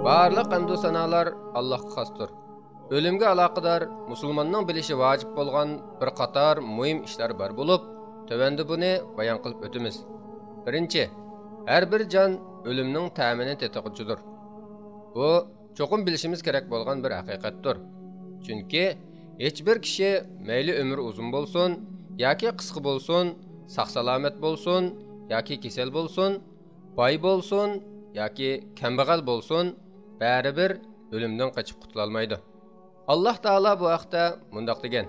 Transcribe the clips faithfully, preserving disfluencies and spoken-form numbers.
بارلىق ھەمدۇ سانالار ئاللاھقا خاستۇر. ئۆلۈمگە ئالاقىدار مۇسۇلماننىڭ بىلىشى ۋاجىپ بولغان بىر قاتار مۇھىم ئىشلار بار بولۇپ، تۆۋەندە بۇنى بايان قىلىپ ئۆتىمىز. بىرىنچى، ھەر بىر جان ئۆلۈمنىڭ تەمىنى تېتىغۇچىدۇر. بۇ چوقۇم بىلىشىمىز كېرەك بولغان بىر ھەقىقەتتۇر. چۈنكى ھېچبىر كىشى مەيلى ئۆمرى ئۇزۇن بولسۇن ياكى قىسقا بولسۇن، ساق-سالامەت بولسۇن ياكى كېسەل بولسۇن، باي بولسۇن ياكى كەمبەغەل بولسۇن، بەرىبىر ئۆلۈمدىن قېچىپ قۇتۇلالمايدۇ. ئاللاھ تائالا بۇ ھەقتە مۇنداق دېگەن: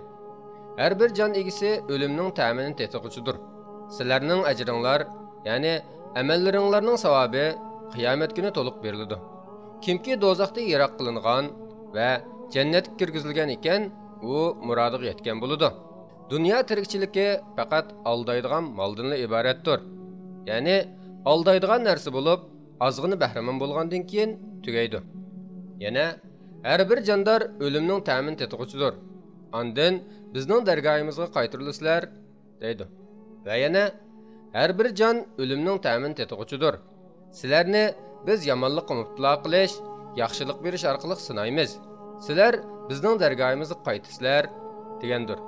ھەر بىر جان ئىگىسى ئۆلۈمنىڭ تەمىنى تېتىغۇچىدۇر. سىلەرنىڭ ئەجرىڭلار، يەنى ئەمەللىرىڭلارنىڭ ساۋابى قىيامەت كۈنى تولۇق بېرىلىدۇ. كىمكى دوزاختىن يىراق قىلىنغان ۋە جەننەتكە كىرگۈزۈلگەن ئىكەن، ئۇ مۇرادىغا يەتكەن بولىدۇ. دۇنيا تىرىكچىلىكى پەقەت ئالدايدىغان مالدىنلا ئىبارەتتۇر. يەنى ئالدايدىغان نەرسە بولۇپ، ئازغىنە بەھرىمەن بولغاندىن كېيىن تۈگەيدۇ. يەنە ھەر بىر جاندار ئۆلۈمنىڭ تەمىنى تېتىغۇچىدۇر. ئاندىن بىزنىڭ دەرگاھىمىزغا قايتۇرۇلىسىلەر، دەيدۇ. ۋە يەنە ھەر بىر جان ئۆلۈمنىڭ تەمىنى تېتىغۇچىدۇر. سىلەرنى بىز يامانلىققا مۇپتىلا قىلىش، ياخشىلىق بېرىش ئارقىلىق سىنايمىز. سىلەر بىزنىڭ دەرگاھىمىزغا قايتىسىلەر، دېگەندۇر.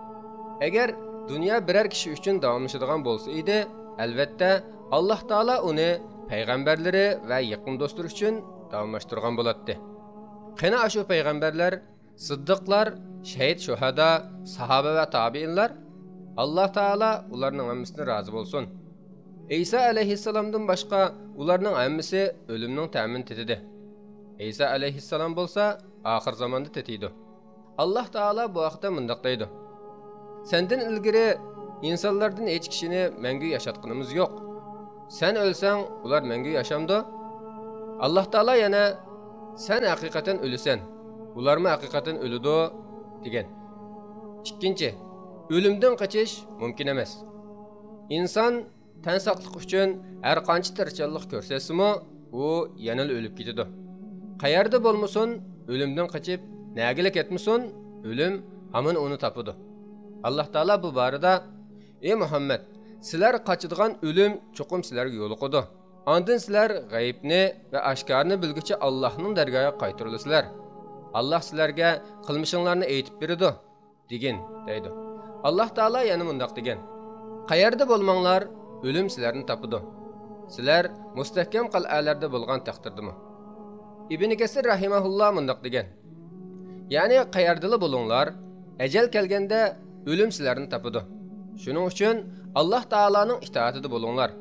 ئەگەر دۇنيا بىرەر كىشى ئۈچۈن داۋاملىشىدىغان بولسا ئىدى، ئەلۋەتتە، ئاللاھ تائالا ئۇنى پەيغەمبەرلىرى ۋە يېقىن دوستلىرى ئۈچۈن داۋاملاشتۇرغان بولاتتى. قېنى ئاشۇ پەيغەمبەرلەر، سىددىقلار، شەھىد، شۇھادا، ساھابە ۋە تابىئىنلار؟ ئاللاھ تائالا ئۇلارنىڭ ھەممىسىدىن رازى بولسۇن. ئەيسا ئەلەيھىسسالامدىن باشقا ئۇلارنىڭ ھەممىسى ئۆلۈمنىڭ تەمىنى تېتىدى. ئەيسا ئەلەيھىسسالام بولسا ئاخىر زاماندا تېتىيدۇ. ئاللاھ تائالا بۇ ھەقتە مۇنداق دەيدۇ: سەندىن ئىلگىرى ئىنسانلاردىن ھېچ كىشىنى مەڭگۈ ياشاتقىنىمىز يوق. سەن ئۆلسەڭ، ئۇلار مەڭگۈ ياشامدۇ؟ ئاللاھ تائالا يەنە: سەن ھەقىقەتەن ئۆلىسەن، ئۇلارمۇ ھەقىقەتەن ئۆلىدۇ، دېگەن. ئىككىنچى، ئۆلۈمدىن قېچىش مۇمكىن ئەمەس. ئىنسان تەن ساقلىق ئۈچۈن ھەر قانچە تىرىشچانلىق كۆرسەتسىمۇ، ئۇ يەنىلا ئۆلۈپ كېتىدۇ. قەيەردە بولمىسۇن، ئۆلۈمدىن قېچىپ نەگىلا كەتمىسۇن، ئۆلۈم ھامان ئۇنى تاپىدۇ. ئاللاھ تائالا بۇ بارىدا: ئى مۇھەممەد، سىلەر قاچىدىغان ئۆلۈم چوقۇم سىلەرگە يولۇقىدۇ. ئاندىن سىلەر غەيىبنى ۋە ئاشكارىنى بىلگۈچى ئاللاھنىڭ دەرگاھىغا قايتۇرۇلىسىلەر. ئاللاھ سىلەرگە قىلمىشىڭلارنى ئېيتىپ بېرىدۇ، دېگىن، دەيدۇ. ئاللاھ تائالا يەنە مۇنداق دېگەن: قەيەردە بولماڭلار، ئۆلۈم سىلەرنى تاپىدۇ. سىلەر مۇستەھكەم قەلئەلەردە بولغان تەقدىردىمۇ. ئىبنى كەسىر رەھىمەھۇللا مۇنداق دېگەن: يەنى قەيەردىلا بولۇڭلار، ئەجەل كەلگەندە ئۆلۈم سىلەرنى تاپىدۇ. شۇنىڭ ئۈچۈن ئاللاھ تائالانىڭ ئىتائىتىدە بولۇڭلار.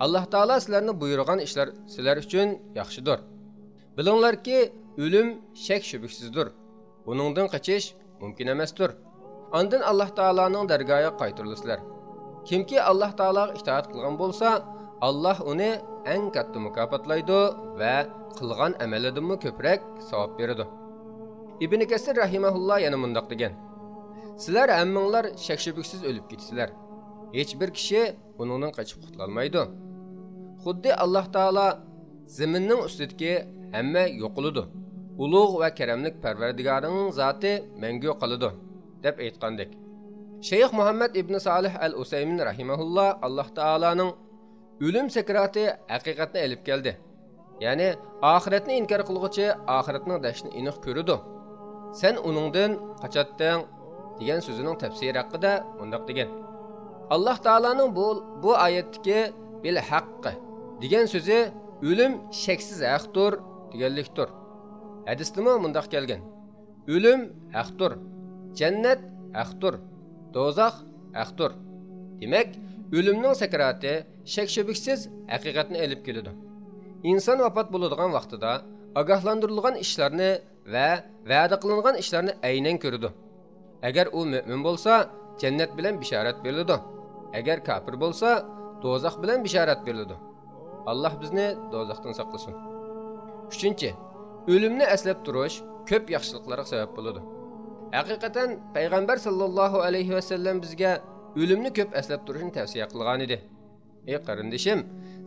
ئاللاھ تائالا سىلەرنى بۇيرۇغان ئىشلار سىلەر ئۈچۈن ياخشىدۇر. بىلىڭلاركى، ئۆلۈم شەك-شۈبھىسىزدۇر. ئۇنىڭدىن قېچىش مۇمكىن ئەمەستۇر. ئاندىن ئاللاھ تائالانىڭ دەرگاھىغا قايتۇرۇلىسىلەر. كىمكى ئاللاھ تائالاغا ئىتائەت قىلغان بولسا، ئاللاھ ئۇنى ئەڭ كاتتا مۇكاپاتلايدۇ ۋە قىلغان ئەمەللىرىدىنمۇ كۆپرەك ساۋاب بېرىدۇ. ئىبنى كەسىر رەھىمەھۇللا يەنە مۇنداق دېگەن: سىلەر ھەممىڭلار شەك-شۈبھىسىز ئۆلۈپ كېتىسىلەر. ھېچبىر كىشى ئۇنىڭدىن قېچىپ قۇتۇلالمايدۇ. خۇددى ئاللاھ تائالا زېمىننىڭ ئۈستىدىكى ھەممە يوقىلىدۇ، ئۇلۇغ ۋە كەرەملىك پەرۋەردىگارىڭنىڭ زاتى مەڭگۈ قالىدۇ، دەپ ئېيتقاندەك. شەيخ مۇھەممەد ئىبنى سالىھ ئەل ئۇسەيمىن رەھىمەھۇللا ئاللاھ تائالانىڭ ئۆلۈم سەكراتى ھەقىقەتنى ئېلىپ كەلدى، يەنى ئاخىرەتنى ئىنكار قىلغۇچى ئاخىرەتنىڭ دەھشىتىنى ئېنىق كۆرىدۇ. سەن ئۇنىڭدىن قاچاتتىڭ، دېگەن سۆزىنىڭ تەپسىرى ھەققىدە مۇنداق دېگەن: ئاللاھ تائالانىڭ بۇ، بۇ ئايەتتىكى بىل ھەققى دېگەن سۆزى ئۆلۈم شەكسىز ھەقتۇر دېگەنلىكتۇر. ھەدىستىمۇ مۇنداق كەلگەن: ئۆلۈم ھەقتۇر، جەننەت ھەقتۇر، دوزاخ ھەقتۇر. دېمەك، ئۆلۈمنىڭ سەكراتى شەك-شۈبھىسىز ھەقىقەتنى ئېلىپ كېلىدۇ. ئىنسان ۋاپات بولىدىغان ۋاقتىدا ئاگاھلاندۇرۇلغان ئىشلارنى ۋە ۋەدە قىلىنغان ئىشلارنى ئەينەن كۆرىدۇ. ئەگەر ئۇ مۆمىن بولسا، جەننەت بىلەن بېشارەت بېرىلىدۇ. ئەگەر كاپىر بولسا، دوزاخ بىلەن بېشارەت بېرىلىدۇ. ئاللاھ بىزنى دوزاختىن ساقلىسۇن. ئۈچىنچى، ئۆلۈمنى ئەسلەپ تۇرۇش كۆپ ياخشىلىقلارغا سەۋەب بولىدۇ. ھەقىقەتەن، پەيغەمبەر ساللاللاھۇ ئەلەيھى ۋەسەللەم بىزگە ئۆلۈمنى كۆپ ئەسلەپ تۇرۇشنى تەۋسىيە قىلغانىدى. ئى قېرىندىشىم،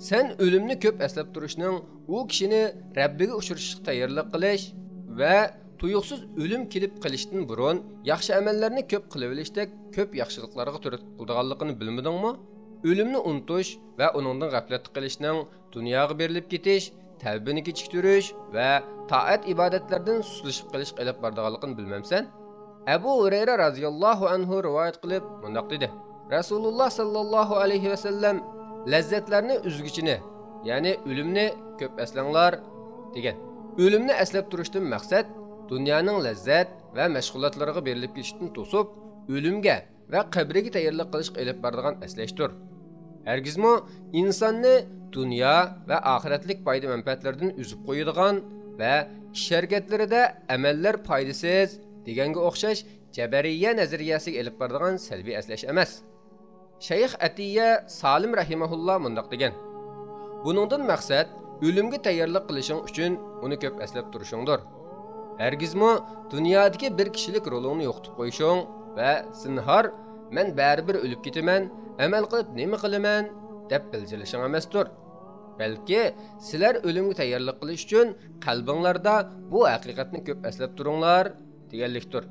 سەن ئۆلۈمنى كۆپ ئەسلەپ تۇرۇشنىڭ ئۇ كىشىنى رەببىگە ئۇچرىشىشقا تەييارلىق قىلىش ۋە تۇيۇقسىز ئۆلۈم كېلىپ قېلىشتىن بۇرۇن ياخشى ئەمەللەرنى كۆپ قىلىۋېلىشتەك كۆپ ياخشىلىقلارغا تۈرتكە بولىدىغانلىقىنى بىلمىدىڭمۇ؟ ئۆلۈمنى ئۇنتۇش ۋە ئۇنىڭدىن غەپلەتتە قېلىشنىڭ دۇنياغا بېرىلىپ كېتىش، تەۋبىنى كېچىكتۈرۈش ۋە تائەت-ئىبادەتلەردىن سۇسلىشىپ قېلىشقا ئېلىپ بارىدىغانلىقىنى بىلمەمسەن؟ ئەبۇ ھۇرەيرە رازىياللاھۇ ئەنھۇ رىۋايەت قىلىپ مۇنداق دېدى: رەسۇلۇللا ساللاللاھۇ ئەلەيھى ۋەسەللەم لەززەتلەرنى ئۈزگۈچىنى، يەنى ئۆلۈمنى كۆپ ئەسلەڭلار، دېگەن. ئۆلۈمنى ئەسلەپ تۇرۇشتىن مەقسەت دۇنيانىڭ لەززەت ۋە مەشغۇلاتلىرىغا بېرىلىپ كېتىشتىن توسۇپ، ئۆلۈمگە ۋە قەبرىگە تەييارلىق قىلىشقا ئېلىپ بارىدىغان ئەسلەشتۇر. ھەرگىزمۇ ئىنساننى دۇنيا ۋە ئاخىرەتلىك پايدا-مەنپەئەتلىرىدىن ئۈزۈپ قويىدىغان ۋە ئىش-ھەرىكەتلىرىدە ئەمەللەر پايدىسىز دېگەنگە ئوخشاش جەبەرىيە نەزەرىيەسىگە ئېلىپ بارىدىغان سەلبىي ئەسلەش ئەمەس. شەيخ ئەتىيە سالىم رەھىمەھۇللا مۇنداق دېگەن: بۇنىڭدىن مەقسەت ئۆلۈمگە تەييارلىق قىلىشىڭ ئۈچۈن ئۇنى كۆپ ئەسلەپ تۇرۇشۇڭدۇر. ھەرگىزمۇ دۇنيادىكى بىر كىشىلىك رولۇڭنى يوقىتىپ قويۇشۇڭ ۋە زىنھار، مەن بەرىبىر ئۆلۈپ كېتىمەن، ئەمەل قىلىپ نېمە قىلىمەن، دەپ بىلجىرلىشىڭ ئەمەستۇر. بەلكى سىلەر ئۆلۈمگە تەييارلىق قىلىش ئۈچۈن قەلبىڭلاردا بۇ ھەقىقەتنى كۆپ ئەسلەپ تۇرۇڭلار، دېگەنلىكتۇر.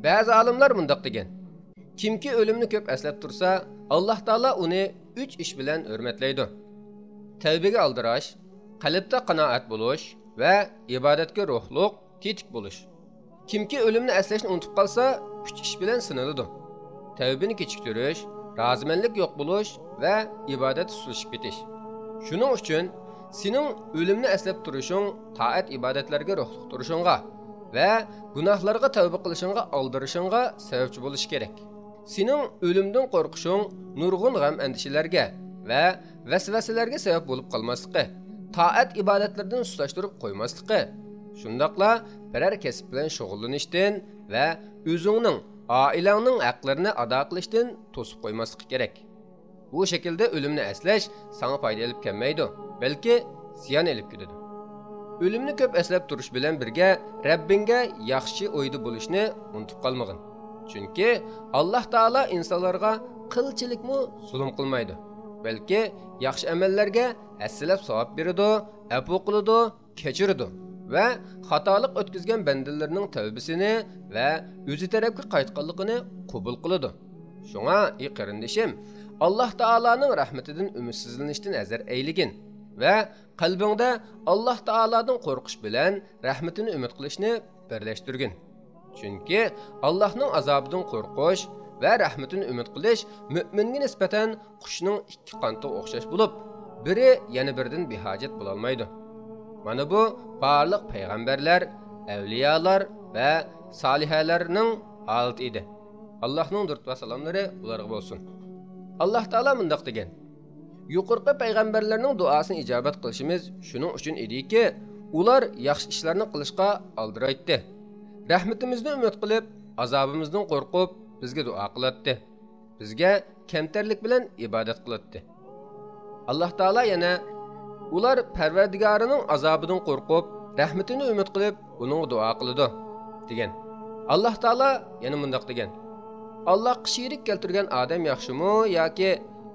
بەزى ئالىملار مۇنداق دېگەن: كىمكى ئۆلۈمنى كۆپ ئەسلەپ تۇرسا، ئاللاھ تائالا ئۇنى ئۈچ ئىش بىلەن ھۆرمەتلەيدۇ: تەۋبىگە ئالدىراش، قەلبتە قانائەت بولۇش ۋە ئىبادەتكە روھلۇق، تېتىك بولۇش. كىمكى ئۆلۈمنى ئەسلەشنى ئۇنتۇپ قالسا، ئۈچ ئىش بىلەن سىنىلىدۇ: تەۋبىنى كېچىكتۈرۈش، رازىمەنلىك يوق بولۇش ۋە ئىبادەتتە سۇسلىشىپ كېتىش. شۇنىڭ ئۈچۈن سېنىڭ ئۆلۈمنى ئەسلەپ تۇرۇشۇڭ تائەت-ئىبادەتلەرگە روھلۇق تۇرۇشۇڭغا ۋە گۇناھلارغا تەۋبە قىلىشىڭغا ئالدىرىشىڭغا سەۋەبچى بولۇشى كېرەك. سېنىڭ ئۆلۈمدىن قورقۇشۇڭ نۇرغۇن غەم-ئەندىشىلەرگە ۋە ۋەسۋەسىلەرگە سەۋەب بولۇپ قالماسلىقى، تائەت-ئىبادەتلىرىدىن سۇسلاشتۇرۇپ قويماسلىقى، شۇنداقلا بىرەر كەسىپ بىلەن شۇغۇللىنىشتىن ۋە ئۆزۈڭنىڭ، ئائىلەڭنىڭ ھەقلىرىنى ئادا قىلىشتىن توسۇپ قويماسلىقى كېرەك. بۇ شەكىلدە ئۆلۈمنى ئەسلەش ساڭا پايدا ئېلىپ كەلمەيدۇ، بەلكى زىيان ئېلىپ كېلىدۇ. ئۆلۈمنى كۆپ ئەسلەپ تۇرۇش بىلەن بىرگە رەببىڭگە ياخشى ئويدا بولۇشنى ئۇنتۇپ قالمىغىن. چۈنكى ئاللاھ تائالا ئىنسانلارغا قىلچىلىكمۇ زۇلۇم قىلمايدۇ، بەلكى ياخشى ئەمەللەرگە ھەسسىلەپ ساۋاب بېرىدۇ، ئەپۇ قىلىدۇ، كەچۈرىدۇ ۋە خاتالىق ئۆتكۈزگەن بەندىلىرىنىڭ تەۋبىسىنى ۋە ئۆزى تەرەپكە قايتقانلىقىنى قوبۇل قىلىدۇ. شۇڭا، ئى قېرىندىشىم، ئاللاھ تائالانىڭ رەھمىتىدىن ئۈمىدسىزلىنىشتىن ھەزەر ئەيلىگىن ۋە قەلبىڭدە ئاللاھ تائالادىن قورقۇش بىلەن رەھمىتىنى ئۈمىد قىلىشنى بىرلەشتۈرگىن. چۈنكى ئاللاھنىڭ ئازابىدىن قورقۇش ۋە رەھمىتىنى ئۈمىد قىلىش مۆمىنگە نىسبەتەن قۇشنىڭ ئىككى قانىتىغا ئوخشاش بولۇپ، بىرى يەنە بىرىدىن بىھاجەت بولالمايدۇ. مانا بۇ بارلىق پەيغەمبەرلەر، ئەۋلىيالار ۋە سالىھەلەرنىڭ ھالىتى ئىدى. ئاللاھنىڭ دۇرۇت ۋە سالاملىرى ئۇلارغا بولسۇن. ئاللاھ تائالا مۇنداق دېگەن: يۇقىرىقى پەيغەمبەرلەرنىڭ دۇئاسىنى ئىجابەت قىلىشىمىز شۇنىڭ ئۈچۈن ئىدىكى، ئۇلار ياخشى ئىشلارنى قىلىشقا ئالدىرايتتى. رەھمىتىمىزنى ئۈمىد قىلىپ، ئازابىمىزدىن قورقۇپ، بىزگە دۇئا قىلاتتى. بىزگە كەمتەرلىك بىلەن ئىبادەت قىلاتتى. ئاللاھ تائالا يەنە: ئۇلار پەرۋەردىگارىنىڭ ئازابىدىن قورقۇپ، رەھمىتىنى ئۈمىد قىلىپ، ئۇنىڭغا دۇئا قىلىدۇ، دېگەن. ئاللاھ تائالا يەنە مۇنداق دېگەن: ئاللاھقا شېرىك كەلتۈرگەن ئادەم ياخشىمۇ ياكى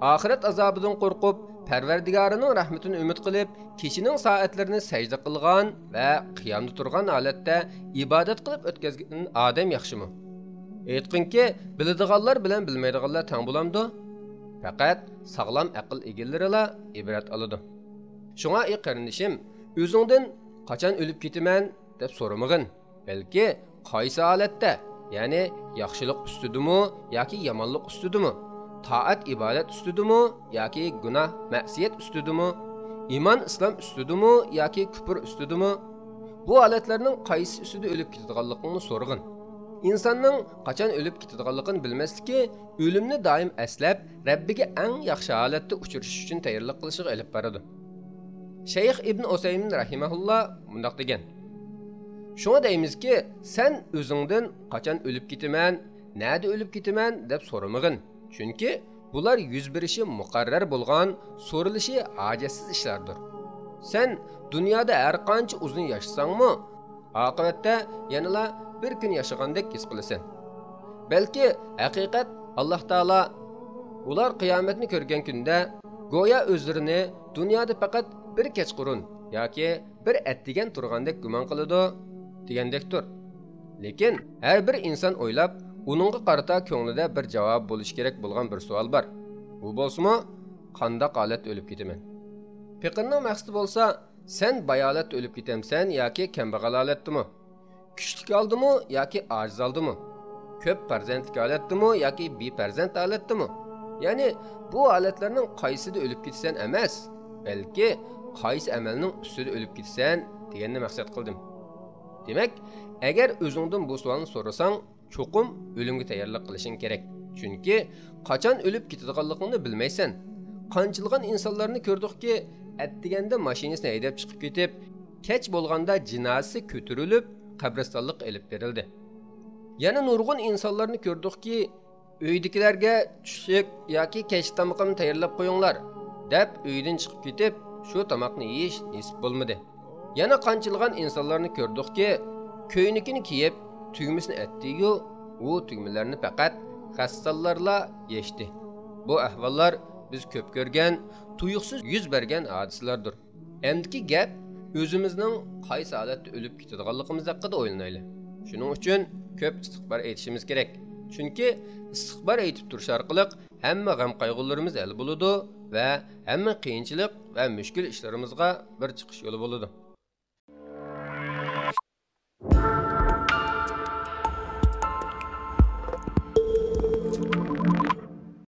ئاخىرەت ئازابىدىن قورقۇپ، پەرۋەردىگارىنىڭ رەھمىتىنى ئۈمىد قىلىپ، كېچىنىڭ سائەتلىرىنى سەجدە قىلغان ۋە قىيامدا تۇرغان ھالەتتە ئىبادەت قىلىپ ئۆتكۈزگەن ئادەم ياخشىمۇ؟ ئېيتقىنكى، بىلىدىغانلار بىلەن بىلمەيدىغانلار تەڭ بولامدۇ؟ پەقەت ساغلام ئەقىل ئىگىلىرىلا ئىبرەت ئالىدۇ. شۇڭا، ئى قېرىندىشىم، ئۆزۈڭدىن «قاچان ئۆلۈپ كېتىمەن؟» دەپ سورىمىغىن، بەلكى قايسى ھالەتتە، يەنى ياخشىلىق ئۈستىدىمۇ ياكى يامانلىق ئۈستىدىمۇ، تائەت-ئىبادەت ئۈستىدىمۇ ياكى گۇناھ-مەسىيەت ئۈستىدىمۇ، ئىمان-ئىسلام ئۈستىدىمۇ ياكى كۇپۇر ئۈستىدىمۇ، بۇ ھالەتلەرنىڭ قايسىسى ئۈستىدە ئۆلۈپ كېتىدىغانلىقىڭنى سورىغىن. ئىنساننىڭ قاچان ئۆلۈپ كېتىدىغانلىقىنى بىلمەسلىكى ئۆلۈمنى دائىم ئەسلەپ، رەببىگە ئەڭ ياخشى ھالەتتە ئۇچرىشىش ئۈچۈن تەييارلىق قىلىشىغا ئېلىپ بارىدۇ. شەيخ ئىبن ئۇسەيمىن رەھىمەھۇللا مۇنداق دېگەن: شۇڭا دەيمىزكى، سەن ئۆزۈڭدىن «قاچان ئۆلۈپ كېتىمەن؟ نەدە ئۆلۈپ كېتىمەن؟» دەپ سورىمىغىن. چۈنكى بۇلار يۈز بېرىشى مۇقەررەر بولغان، سورىلىشى ھاجەتسىز ئىشلاردۇر. سەن دۇنيادا ھەرقانچە ئۇزۇن ياشىساڭمۇ، ئاقىۋەتتە يەنىلا بىر كۈن ياشىغاندەك ھېس قىلىسەن. بەلكى ھەقىقەت ئاللاھ تائالا ئۇلار قىيامەتنى كۆرگەن كۈندە گويا ئۆزلىرىنى دۇنيادا پەقەت بىر كەچقۇرۇن ياكى بىر ئەتىگەن تۇرغاندەك گۇمان قىلىدۇ، دېگەندەكتۇر. لېكىن ھەر بىر ئىنسان ئويلاپ، ئۇنىڭغا قارىتا كۆڭلىدە بىر جاۋابى بولۇشى كېرەك بولغان بىر سوئال بار. ئۇ بولسىمۇ، قانداق ھالەتتە ئۆلۈپ كېتىمەن؟ پېقىرنىڭ مەقسىتى بولسا، سەن باي ھالەتتە ئۆلۈپ كېتەمسەن ياكى كەمبەغەل ھالەتتىمۇ؟ كۈچلۈك ھالدىمۇ ياكى ئاجىز ھالدىمۇ؟ كۆپ پەرزەنتلىك ھالەتتىمۇ ياكى بىپەرزەنت ھالەتتىمۇ؟ يەنى بۇ ھالەتلەرنىڭ قايسىدا ئۆلۈپ كېتىسەن ئەمەس، بەلكى قايسى ئەمەلنىڭ ئۈستىدە ئۆلۈپ كېتىسەن دېگەننى مەقسەت قىلدىم. دېمەك، ئەگەر ئۆزۈڭدىن بۇ سوئالنى سورىساڭ، چوقۇم ئۆلۈمگە تەييارلىق قىلىشىڭ كېرەك. چۈنكى قاچان ئۆلۈپ كېتىدىغانلىقىڭنى بىلمەيسەن. قانچىلىغان ئىنسانلارنى كۆردۇقكى، ئەتىگەندە ماشىنىسىنى ھەيدەپ چىقىپ كېتىپ، كەچ بولغاندا جىنازىسى كۆتۈرۈلۈپ، قەبرىستانلىققا ئېلىپ بېرىلدى. يەنە نۇرغۇن ئىنسانلارنى كۆردۇقكى، ئۆيدىكىلەرگە چۈشلۈك ياكى كەچلىك تامىقىمنى تەييارلاپ قويۇڭلار، دەپ ئۆيدىن چىقىپ كېتىپ، شۇ تاماقنى يېيىش نېسىپ بولمىدى. يەنە قانچىلىغان ئىنسانلارنى كۆردۇقكى، كۆينىكىنى كىيىپ، تۈگمىسىنى ئەتتىيۇ، ئۇ تۈگمىلەرنى پەقەت غەسساللارلا يەشتى. بۇ ئەھۋاللار بىز كۆپ كۆرگەن، تۇيۇقسىز يۈز بەرگەن ھادىسىلەردۇر. ئەمدىكى گەپ ئۆزىمىزنىڭ قايسى ھالەتتە ئۆلۈپ كېتىدىغانلىقىمىز ھەققىدە ئويلىنايلى. شۇنىڭ ئۈچۈن كۆپ ئىستىغپار ئېيتىشىمىز كېرەك. چۈنكى ئىستىغپار ئېيتىپ تۇرۇش ئارقىلىق ھەممە غەم-قايغۇلىرىمىز ھەل بولىدۇ ۋە ھەممە قىيىنچىلىق ۋە مۈشكۈل ئىشلىرىمىزغا بىر چىقىش يولى بولىدۇ.